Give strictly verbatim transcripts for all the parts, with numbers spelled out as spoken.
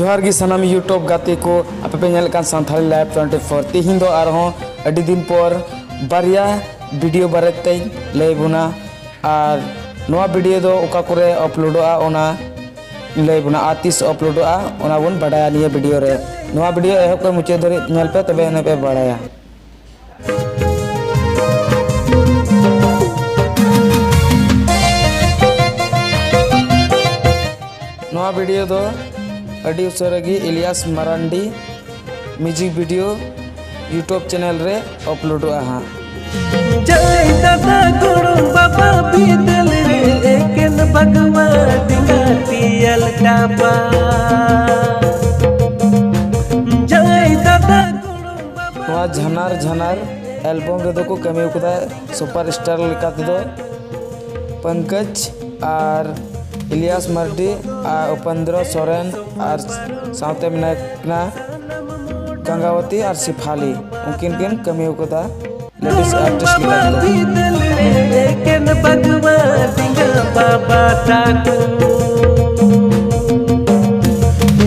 ᱡᱚᱦᱟᱨ ᱜᱮ ᱥᱟᱱᱟᱢ YouTube ᱜᱟᱛᱮ ᱠᱚ, ᱟᱯᱮ ᱯᱮ ᱧᱮᱞᱮᱫ ᱠᱟᱱ ᱥᱟᱱᱛᱷᱟᱞᱤ ᱞᱟᱭᱤᱵᱷ ᱴᱩᱭᱮᱱᱴᱤ ᱯᱷᱳᱨ᱾ ᱛᱤᱦᱤᱧ ᱫᱚ ᱟᱨᱦᱚᱸ ᱟᱹᱰᱤ ᱫᱤᱱ ᱯᱚᱨ ᱵᱟᱨᱭᱟ ᱵᱷᱤᱰᱤᱭᱳ ᱵᱟᱨᱮ ᱛᱮᱧ ᱞᱟᱹᱭ ᱵᱚᱱᱟ᱾ ᱟᱨ ᱱᱚᱣᱟ ᱵᱷᱤᱰᱤᱭᱳ ᱫᱚ ᱚᱠᱟ ᱠᱚᱨᱮ ᱟᱯᱞᱳᱰᱚᱜᱼᱟ, ᱚᱱᱟ ᱞᱟᱹᱭ ᱵᱚᱱᱟ, ᱟᱨ ᱛᱤᱥ ᱟᱯᱞᱳᱰᱚᱜᱼᱟ, ᱚᱱᱟ ᱵᱚᱱ ᱵᱟᱰᱟᱭᱟ ᱱᱤᱭᱟᱹ ᱵᱷᱤᱰᱤᱭᱳ ᱨᱮ᱾ ᱱᱚᱣᱟ ᱵᱷᱤᱰᱤᱭᱳ ᱮᱦᱚᱵ ᱠᱷᱚᱱ ᱢᱩᱪᱟᱹᱫ ᱫᱷᱟᱹᱨᱤᱡ ᱧᱮᱞ ᱯᱮ, ᱛᱚᱵᱮ ᱟᱹᱱᱤᱡ ᱯᱮ ᱵᱟᱲᱟᱭᱟ᱾ ᱱᱚᱣᱟ ᱵᱷᱤᱰᱤᱭᱳ ᱫᱚ ᱟᱹᱰᱤ ᱩᱥᱟᱹᱨᱟ ᱜᱮ Ilyas Marandi music video YouTube channel ᱨᱮ ᱟᱯᱞᱳᱰᱚᱜᱼᱟ ᱦᱟᱸᱜ᱾ ᱡᱟᱭ ᱫᱟᱫᱟ ᱜᱚᱲᱚᱢ ᱵᱟᱵᱟ ᱵᱤᱫᱟᱹᱞ ᱨᱮ ᱮᱠᱮᱱ ᱵᱟᱜᱽᱣᱟ ᱰᱤᱸᱜᱟ ᱴᱤᱭᱟᱞ ᱴᱟᱯᱟ᱾ ᱡᱟᱭ ᱫᱟᱫᱟ ᱜᱚᱲᱚᱢ ᱵᱟᱵᱟ ᱱᱚᱣᱟ ᱡᱷᱟᱱᱟᱨ ᱡᱷᱟᱱᱟᱨ ᱮᱞᱵᱚᱢ ᱨᱮᱫᱚ ᱠᱚ ᱠᱟᱹᱢᱤ ᱟᱠᱟᱫᱟ ᱥᱩᱯᱟᱨ ᱥᱴᱟᱨ ᱞᱮᱠᱟ ᱛᱮᱫᱚ ᱯᱚᱝᱠᱚᱡᱽ ᱟᱨ ᱤᱞᱤᱭᱟᱥ ᱢᱟᱨᱰᱤ ᱟᱨ ᱩᱯᱮᱱᱫᱨᱚ ᱥᱚᱨᱮᱱ ᱟᱨ ᱥᱟᱶᱛᱮ ᱢᱮᱱᱟᱭ ᱠᱟᱱᱟ ᱜᱟᱝᱜᱟᱣᱟᱛᱤ ᱟᱨ ᱥᱤᱯᱷᱟᱞᱤ, ᱩᱱᱠᱤᱱ ᱠᱤᱱ ᱠᱟᱹᱢᱤ ᱟᱠᱟᱫᱟ ᱞᱮᱰᱤᱥ ᱟᱨᱴᱤᱥᱴ ᱞᱮᱠᱟ ᱛᱮᱫᱚ᱾ ᱮᱠᱮᱱ ᱵᱟᱜᱽᱣᱟ ᱰᱤᱸᱜᱟ ᱵᱟᱵᱟ ᱛᱟᱠᱚ᱾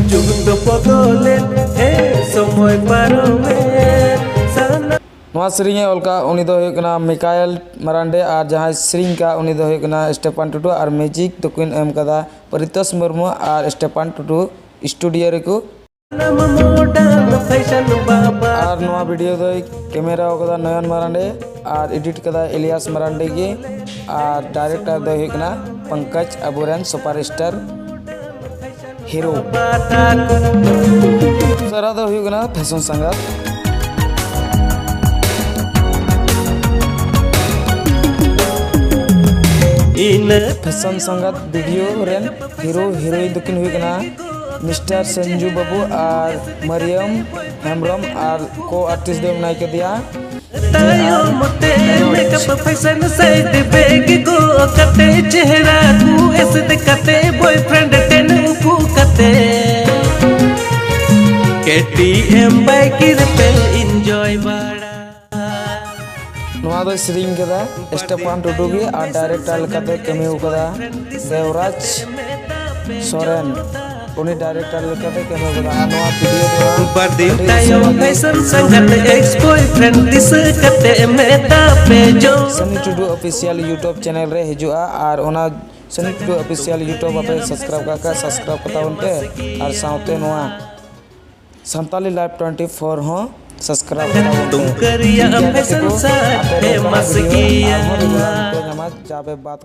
ᱡᱩᱜᱽ ᱫᱚ ᱵᱚᱫᱚᱞᱮᱱ, ᱦᱮᱸ, ᱥᱚᱢᱚᱭ ᱯᱟᱨᱚᱢᱮᱱ, ᱥᱟᱱᱟᱢ ᱱᱚᱣᱟ ᱥᱮᱨᱮᱧ ᱮ ᱚᱞ ᱠᱟᱜ, ᱩᱱᱤ ᱫᱚ ᱦᱩᱭᱩᱜ ᱠᱟᱱᱟ ᱢᱤᱠᱟᱭᱮᱞ ᱢᱟᱨᱟᱱᱰᱮ, ᱟᱨ ᱡᱟᱦᱟᱸᱭ ᱥᱮᱨᱮᱧ ᱠᱟᱜ, ᱩᱱᱤ ᱫᱚ ᱦᱩᱭᱩᱜ ᱠᱟᱱᱟ ᱥᱴᱮᱯᱷᱟᱱ ᱴᱩᱰᱩ, ᱟᱨ ᱢᱤᱭᱩᱡᱤᱠ ᱫᱚᱠᱤᱱ ᱮᱢ ᱠᱟᱫᱟ ᱯᱟᱨᱤᱛᱳᱥ ᱢᱩᱨᱢᱩ ᱟᱨ ᱥᱴᱮᱯᱷᱟᱱ ᱴᱩᱰᱩ ᱥᱴᱩᱰᱤᱭᱳ ᱨᱮᱠᱚ᱾ ᱢᱚᱰᱟᱨᱱ ᱯᱷᱮᱥᱚᱱ ᱵᱟᱵᱟ᱾ ᱟᱨ ᱱᱚᱣᱟ ᱵᱷᱤᱰᱤᱭᱳ ᱫᱚᱭ ᱠᱮᱢᱮᱨᱟ ᱟᱠᱟᱫᱟ ᱱᱚᱭᱚᱱ ᱢᱟᱨᱟᱱᱰᱮ, ᱟᱨ ᱮᱰᱤᱴ ᱠᱟᱫᱟ ᱤᱞᱤᱭᱟᱥ ᱢᱟᱨᱟᱱᱰᱮ ᱜᱮ, ᱟᱨ ᱰᱟᱭᱨᱮᱠᱴᱚᱨ ᱫᱚᱭ ᱦᱩᱭᱩᱜ ᱠᱟᱱᱟ ᱯᱚᱝᱠᱚᱡᱽ, ᱟᱵᱚᱨᱮᱱ ᱥᱩᱯᱟᱨ ᱥᱴᱟᱨ ᱦᱤᱨᱳ᱾ ᱫᱚᱥᱟᱨᱟᱜ ᱫᱚ ᱦᱩᱭᱩᱜ ᱠᱟᱱᱟ ᱯᱷᱮᱥᱚᱱ ᱥᱟᱸᱜᱟᱛ᱾ ᱤᱱᱟᱹ ᱯᱷᱮᱥᱚᱱ ᱥᱟᱸᱜᱟᱛ ᱵᱷᱤᱰᱤᱭᱳ ᱨᱮᱱ ᱦᱤᱨᱳ ᱦᱤᱨᱳᱭᱤᱱ ᱫᱚᱠᱤᱱ ᱦᱩᱭᱩᱜ ᱠᱟᱱᱟ ᱢᱤᱥᱴᱟᱨ ᱥᱚᱧᱡᱩ ᱵᱟᱹᱵᱩ ᱟᱨ ᱢᱟᱨᱤᱭᱟᱢ ᱦᱮᱢᱵᱨᱚᱢ, ᱟᱨ ᱠᱳ ᱟᱨᱴᱤᱥᱴ ᱫᱚ ᱢᱮᱱᱟᱭ ᱠᱟᱫᱮᱭᱟ ᱛᱟᱭᱚᱢ ᱛᱮ ᱢᱮᱠᱟᱯ ᱯᱷᱮᱥᱚᱱ ᱥᱟᱭᱤᱰ ᱵᱮᱜᱽ ᱜᱚᱜ ᱠᱟᱛᱮ, ᱪᱮᱦᱨᱟ ᱠᱚ ᱮᱥᱮᱫ ᱠᱟᱛᱮ, ᱵᱚᱭᱯᱷᱨᱮᱱᱰ ᱴᱷᱮᱱ ᱩᱠᱩ ᱠᱟᱛᱮ, ᱠᱮᱴᱤᱮᱢ ᱵᱟᱭᱤᱠ ᱨᱮᱯᱮ ᱤᱱᱡᱚᱭ ᱵᱟᱲᱟ᱾ ᱱᱚᱣᱟ ᱫᱚᱭ ᱥᱮᱨᱮᱧ ᱠᱟᱫᱟ ᱥᱴᱮᱯᱷᱟᱱ ᱴᱩᱰᱩ ᱜᱮ, ᱟᱨ ᱰᱟᱭᱨᱮᱠᱴᱚᱨ ᱞᱮᱠᱟᱛᱮ ᱠᱟᱹᱢᱤ ᱟᱠᱟᱫᱟ ᱫᱮᱣᱨᱟᱡᱽ ᱥᱚᱨᱮᱱ᱾ ᱩᱱᱤ ᱰᱟᱭᱨᱮᱠᱴᱚᱨ ᱞᱮᱠᱟᱛᱮ ᱠᱟᱹᱢᱤ ᱠᱟᱫᱟ᱾ ᱟᱨ ᱱᱚᱣᱟ ᱵᱷᱤᱰᱤᱭᱳ ᱫᱚ ᱦᱟᱸᱜ ᱵᱟᱨ ᱫᱤᱱ ᱛᱟᱭᱚᱢ ᱯᱷᱮᱥᱚᱱ ᱥᱟᱸᱜᱟᱛ ᱮᱠᱥ ᱵᱚᱭᱯᱷᱨᱮᱱᱰ ᱫᱤᱥᱟᱹ ᱠᱟᱛᱮ ᱢᱮᱛᱟ ᱯᱮ ᱡᱚ᱾ ᱥᱟᱱᱤ ᱴᱩᱰᱩ ᱚᱯᱷᱤᱥᱤᱭᱟᱞ ᱭᱩᱴᱩᱵᱽ ᱪᱮᱱᱮᱞ ᱨᱮ ᱦᱤᱡᱩᱜᱼᱟ᱾ ᱟᱨ ᱚᱱᱟ ᱥᱟᱱᱤ ᱴᱩᱰᱩ ᱚᱯᱷᱤᱥᱤᱭᱟᱞ ᱭᱩᱴᱩᱵᱽ ᱟᱯᱮ ᱥᱟᱵᱥᱠᱨᱟᱭᱤᱵ ᱠᱟᱜ ᱠᱷᱟᱡ ᱥᱟᱵᱥᱠᱨᱟᱭᱤᱵ ᱠᱟᱛᱟ ᱵᱚᱱ ᱯᱮ᱾ ᱟᱨ ᱥᱟᱶᱛᱮ ᱱᱚᱣᱟ ᱥᱟᱱᱛᱟᱞᱤ ᱞᱟᱭᱤᱵᱷ ᱴᱩᱭᱮᱱᱴᱤ ᱯᱷᱳᱨ ᱦᱚᱸ ᱥᱟᱵᱥᱠᱨᱟᱭᱤᱵ ᱠᱟᱛᱟ ᱵᱚᱱ ᱯᱮ᱾ ᱫᱩᱢᱠᱟᱹ ᱨᱮᱭᱟᱜ ᱴᱷᱤᱠ ᱜᱮᱭᱟ ᱜᱟᱛᱮ ᱯᱷᱮᱥᱚᱱ ᱠᱚ, ᱥᱟᱡ ᱟᱯᱮ ᱯᱮ ᱱᱚᱝᱠᱟᱱᱟᱜ ᱢᱟᱥᱠᱤᱭᱟ᱾ ᱵᱷᱤᱰᱤᱭᱳ ᱟᱨᱦᱚᱸ ᱨᱮᱜᱩᱞᱟᱨ ᱯᱮ ᱧᱟᱢᱟ᱾ ᱡᱟ ᱯᱮ ᱵᱟᱫ